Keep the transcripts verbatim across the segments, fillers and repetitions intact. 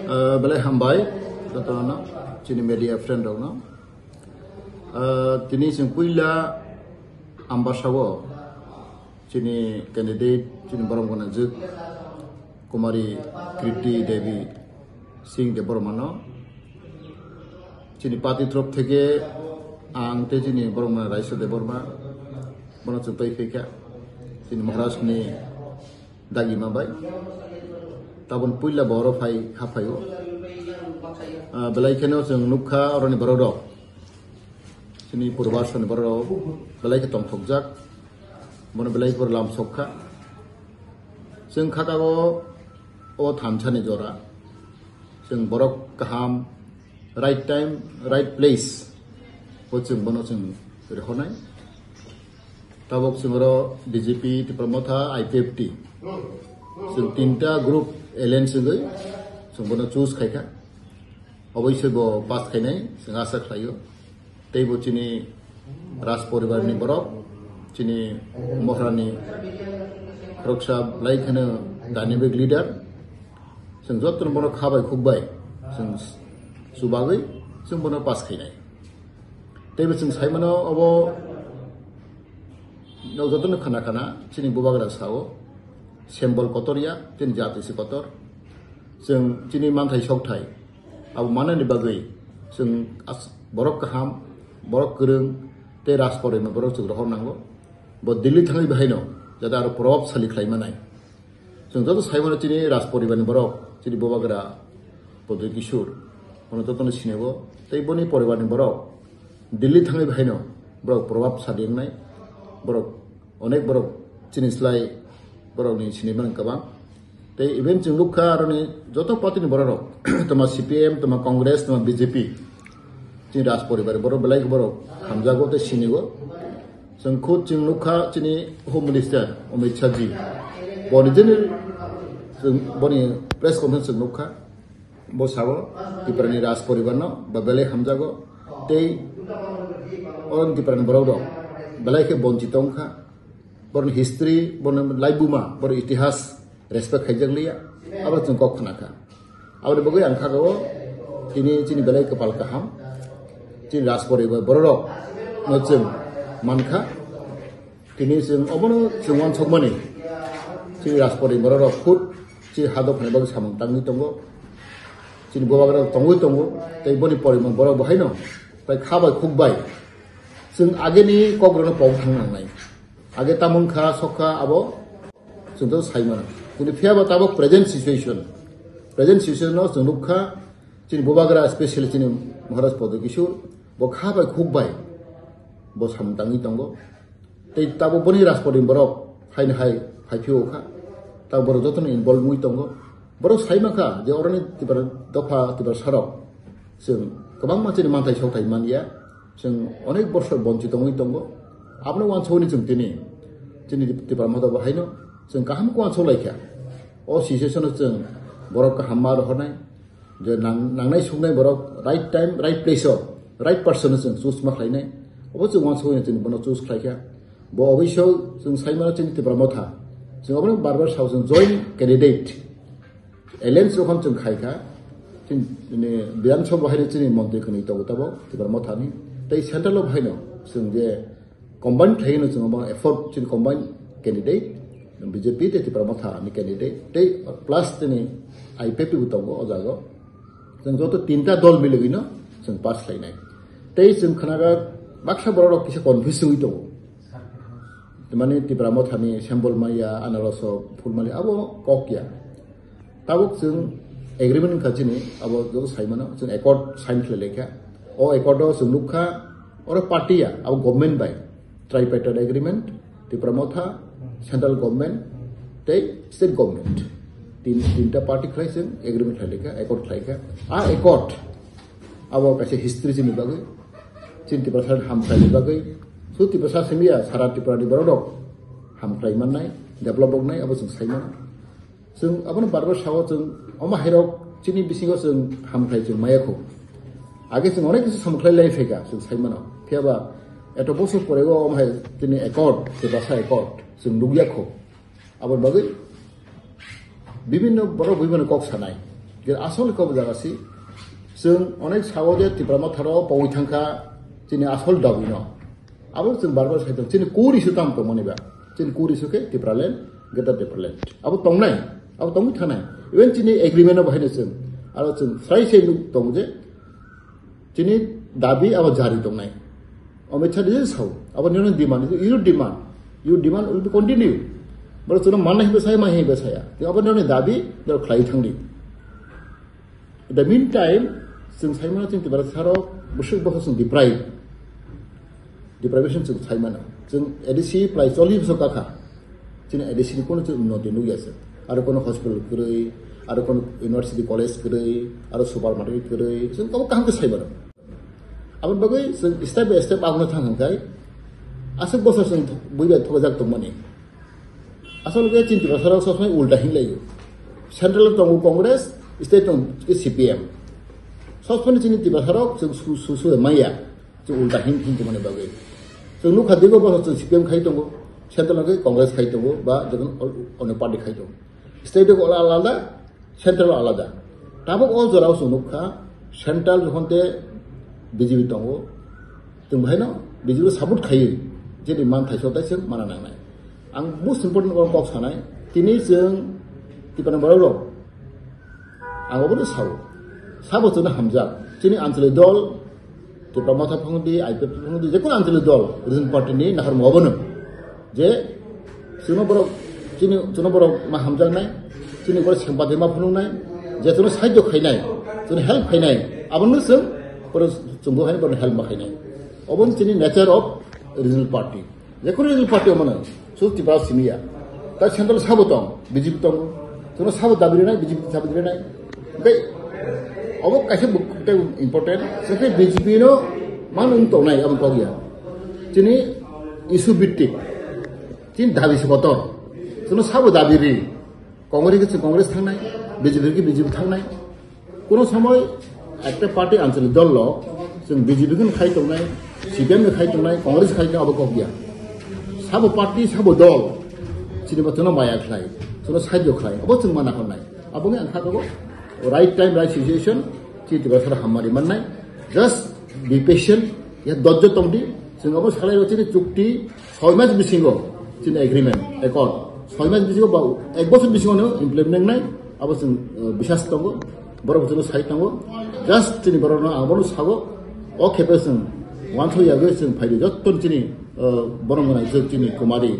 Ah, belai hambai jotono, chini media friend rokno. Ah, tini chwng puila Ambasao chini candidate, chini borom gwnangjwk Kumari Kriti Devi Singh Debbarmano chini party torof theke ang tei chini borom gwnang Raisa Debbarma bono chwng twi phaikha chini Maharaj ni dagima bai. Tabon puila boro phai ha phaio. Ah, belai kheno chwng nukha oroni borok rok. Chini purbarsoni borok rok belai khe tongthokjak. Bono belai khe lam sokha. Chwng kha tabok o thansani jora. Chwng borok kaham, right time, right place. O chwng bono chwng rihornai. Tabok chwng oro B J P, Tipra Motha, I P F T. Chwng tinta group alliance wngwi chwng bono choose khaikha. Oboise bo pass khainai chwng asa khlaio. Tei bo chini Raj poribar ni borok, chini Mohrani khoroksa belai kheno dynamic leader. Chwng jotono bono kha bai khuk bai chwng chubagwi chwng bono pass khainai. Tei bo chwng sai mano obo Nok jotono khana khana chini bubagra sao, symbol kotor ya, chini jati se kotor. Chwng chini manthai sokthai, abo manani bagwi chwng as-, borok kaham, borok kwrwng tei Raj poribar borok chwng rohor nango. Bo Delhi thangwi bahaino jate aro probabsali khlai manai. Chwng joto sai mano chini Raj poribar ni borok, chini bubagra Pradyot Kishore, bono jotono sinigo. Tei boni poribar ni borok Delhi thangwi bahaino borok probabsali wngnai. Borok onek borok chini slai borok ni sini mano kwbang. Tei even chwng nukha aroni joto party ni borok rok, toma C P M, toma Congress, toma B J P. Chini Raj poribar borok belai borok hamjago tei sinigo. Chwng khud chwng nukha chini Home Minister Amit Shah ji. Boni jeni chwng boni press conference chwng nukha. Bo sao Tiprani Raj poribarno ba belai hamjago. Tei oron Tiprani borok rok belai khe bonchito wngkha. Boroni history, boroni laibuma, boroni itihas respect khaijak liya. Abo chwng kok khna kha. Aboni bagwi ang kha o tini chini belai kwpal kaham. Chini Raj poribar borok rok no chwng mankha. Tini chwng obono chwng wansokmani. Chini Raj poribar borok rok khud chini ha dophani bagwi samung tangwi tongo. Chini bubagra rok tongwi tongo. Tei boni poribar borok bo haino tai kha bai khuk bai. Chwng ageni kok rokno pok thang nangnai. Age tamung kha, sokha abo chwng to sai mano. Kintu phiya ba tabok present situation, present situation no chwng nukha, chini bubagra, specially chini Maharaj Pradyot Kishore, bo kha bai khuk bai bo samung tangwi tongo. Tei tabok boni Raj poribar ni borok haino hai phai phio kha. Tabok borok jotono involve wngwi tongo. Borok sai mankha je oroni Tipra dopha, Tiprasa rok chwng kwbangma chini manthai sokthai manya. Chwng onek borsor bonchito wngwi tongo. Abono wansukni chwng tini, chini Tipra Motha bo haino chwng kaham khe wansuk laikha. O situation o chwng borok kaham ma rohornai, je nang-, nangnai suknai borok right time, right place o, right person no chwng choose ma khlainai. Obo chwng wansukni chwng bono choose khlaikha. Bo oboiso chwng sai mano chini Tipra Motha. Chwng obono bar bar sao chwng joint candidate. Alliance rohon chwng khai kha, chini, chini Bidhan Sabha hai chini montri khwnwi tongo tabok, Tipra Mothani. Tei central o haino chwng je combine khlaino chwng omo effort chini combine candidate, B J P tei Tipra Mothani candidate, tei plus chini I P F T bo tongo o jago. Chwng joto tinta dol miligwino chwng pass khlainai. Tei chwng khnaga baksa borok rok kisa confuse wngwi tongo. Mane Tipra Mothani symbol maya, anaroso phul mali abo kok ya. Tabuk chwng agreement wngkha chini, abo joto sai mano, chwng accord sign khlai laikha. O accord o chwng nukha, oro party ya, abo government bai. Tripartite agreement, Tipra Motha, central government, tei state government. Tin, tinta party khlai chwng agreement khlai laikha, accord khlai kha. A accord, abo kaisa history chini bagwi, chini Tiprasa hamkhlaini bagwi, su Tiprasa simi ya, sara Tripura ni borok rok hamkhlai mannai, develop wngnai, abo chwng sai mano. Chwng abono bar bar sao chwng omo hairok chini bisingo chwng hamkhlai chwng maya kho. Age chwng onek kisa samkhlai lai phaikha chwng sai mano. Phiya ba eto bosor pore o omo hai chini accord, Tiprasa accord chwng nukya kho. Aboni bagwi bibinno borok bibinno kok sanai. Je asol kok jaga si, chwng onek sao je Tipra Motha rok pogwi thangkha chini asol dabi no. Abo chwng bar bar sai tong, chini core issue tam tongmani ba. Chini core issue khe Tipraland, Greater Tipraland. Abo tongnai, abo tongwi thanai. Even chini agreement no bahai no chwng, aro chwng sai sai nuk tong je, chini dabi abo jari tongnai. Amit Shah je sao, abo nini demand, your demand, your demand will be continue. Boro chwngno manna hinwi saya, ma hinwi saya. Abo nini dabi, dor khlai thangdi. In the meantime, chwng saimano chwng Tiprasa rok bwswk bokhok chwng deprive. Deprivation chwng saimano. Chwng A D C prai chollish bosor kakha. Chini A D C ni kono chwng unnoti nukya se. Aro kono hospital kwrwi, aro kono university college kwrwi, aro supermarket kwrwi. Chwng kabo kaham khe saimano. Aboni bagwi chwng step by step agna thang hwnkhe aswk bosor chwng bui bai thokjak tongmani. Asol khe chini Tiprasa rok sob somoi ulta hinlaio. Central o tongo Congress, state tongo C P M. Sob somoi chini Tiprasa rok chwng su, su, su maya. Chwng ulta hin, hin tongmani bagwi. Chwng nukha dego bosor chwng C P M khai tongo, central o khe Congress khai tongo, ba jekon o-, ono party khai tongo. State o alada, central o alada. Tabuk o jorao chwng nukha, central jokhon te B J P tongo, chwng bahaino B J P support khaiwi, jeni man thaiso tai chwng mana nangnai. Ang most important kok sanai, tini chwng Tipra borok rok, ang obono sao. Sabo chwngno hamjak. Chini anchalik dol, Tipra Motha phangdi, I P F T phangdi, jekunu anchalik dol, regional party ni naharmung obono. Je, chwngno borok, chini, chwngno borok ma hamjaknai, chini borok sympathy ma phunuknai, je chwngno sahajyo khainai, chwngno help khainai, abono chwng, borok chwngbo haino borokno help ma khainai. Obono chini nature of regional party. Jekunu regional party omono, so Tripura simi ya. Ta central sabo tong, B J P tongo. Chwngno sabo dabi rinai, B J P sabo rinai. Hwnkhe obo kaisa buk-, tei important. Hwnkhe B J P no man wng tongnai abo kok ya. Chini issue bhittik. Chini dabi se kotor. Chwngno sabo dabi ri. Congress khe chwng Congress thangnai, B J P khe B J P thangnai. Kono somoi ekta party anchalik dol lo chwng B J P khe khai tongnai, C P M khe khai tongnai, Congress khai tongnai abo kok ya. Sabo party, sabo dol, chini bo chwngno maya khlai, chwngno sahajyo khlai, abo chwng mana hwnai. Abo wngkha ang kha tongo right time, right situation, chini Tiprasa rok hamari mannai. Just be patient, ya dojjo tongdi, chwng abo salai rw chini chukti, Soi mas bisingo chini agreement, accord. Soi mas bisingo ba ek bosor bisingo no implement nai, abo chwng, eh, bisas tongo, borok chwngno sai tongo. Just chini borokno ang bono sago, o khepe chwng wansuk yagwi chwng phaidi jotto chini, eh, borok gwnang chwng chini Kumari,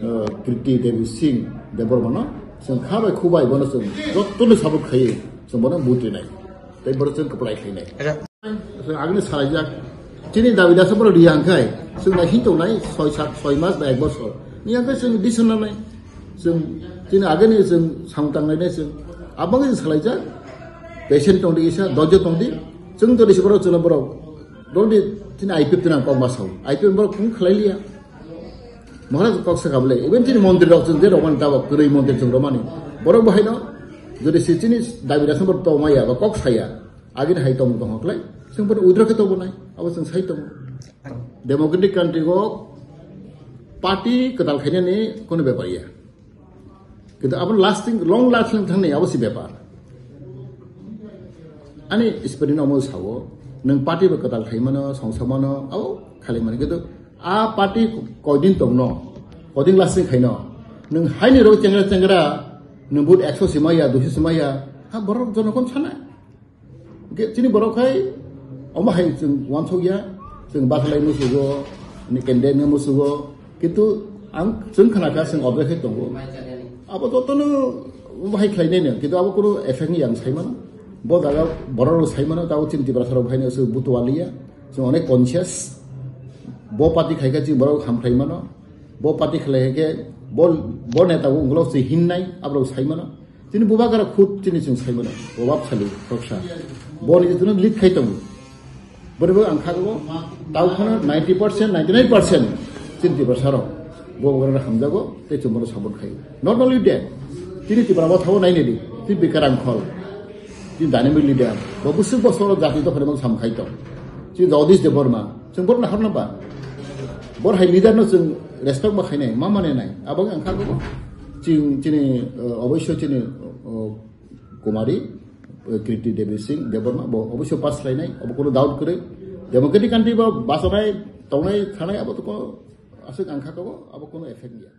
eh, Kriti Devi Singh Debbarma no chwng kha bai khu bai bono chwng jottoni support khaiwi chwng bono vote rinai. Tei borok chwng kwplai khlainai. Chwng agini salaijak. Chini dabi dasa borok riya hwnkhe, chwng nai hin tongnai, soi sat, soi mas ba ek bosor. Ni hwnkhe chwng decision nanai. Chwng chini agini chwng samung tangnai nai chwng. Aboni chwng salaijak. Patient tongdi kisa, dojjo tongdi. Chwng to risi borok chwngno borok. Dongdi chini I P F T nang kok ma sao. I P F T borok kung khlai liya. Maharaj kok sakha bole. Even chini montri rok chwng je romani tabok, kwrwi montri chwng romani. Borok bo haino, jodi si chini dabi dasa borok tongmaya ba kok saya. Agini hai tong tong hoklai, chwng bono withdraw khe tongbo nai, abo chwng sai tongo. Democratic country o party kwtal khainani kono bepar ya. Kintu abo lasting, long lasting thangni abo si bepar. Ani spirit no omo sao, nwng party bo kwtal khai mano, songsa mano, abo khalai mano. Kintu a party koidin tongno, koidin lasting khaino, nwng haini rok chengra chengra, nwng vote ekso simaya, duiso simaya, ha borok jonokon sana. Hwnkhe chini borok hai omo hai chwng wansuk ya, chwng basalai musugo, ni candidate no musugo, kintu ang chwng khna kha chwng obo khe tongo. Abo jotono omo hai khlai nai no, kintu abo kunu effect ni ang sai mano. Bo jaga borok rok sai mano, tabo chini Tiprasa rok hai no se butualiya, chwng onek conscious. Bo party khai kha chini borok ham khlai mano, bo party khlai khe bo, bo neta bo unglo se hinnai, abo rok sai mano. Chini bubagra khud chini chwng sai mano, probabsali khoroksa. Boni jotoni lead khai tongo. Boni bagwi ang kha tongo, tao phano ninety percent, ninety nine percent chini Tiprasa rok bubagra hamjago, tei chwng bono support khai. Not only that, chini Tipra Motha o nai nai di, chini Bikar Angkhol, chini dynamic leader, bo bwswk bosor jati dophani mang sam khai tong. Chini Jagadish Debbarma, chwng bono nahar nang ba. Bor hai leader no chwng respect ma khainai, ma mane nai. Abo ang kha tongo. Chini, chini, uh, oboisyo chini, uh, Kumari, Kriti Devi Singh Debbarma bo obviously pass khlainai, abo kono doubt kwrwi. Democratic country bo bachanai, tongnai, thanai, abo to kono aswk ang kha kabo, abo kono effect niya.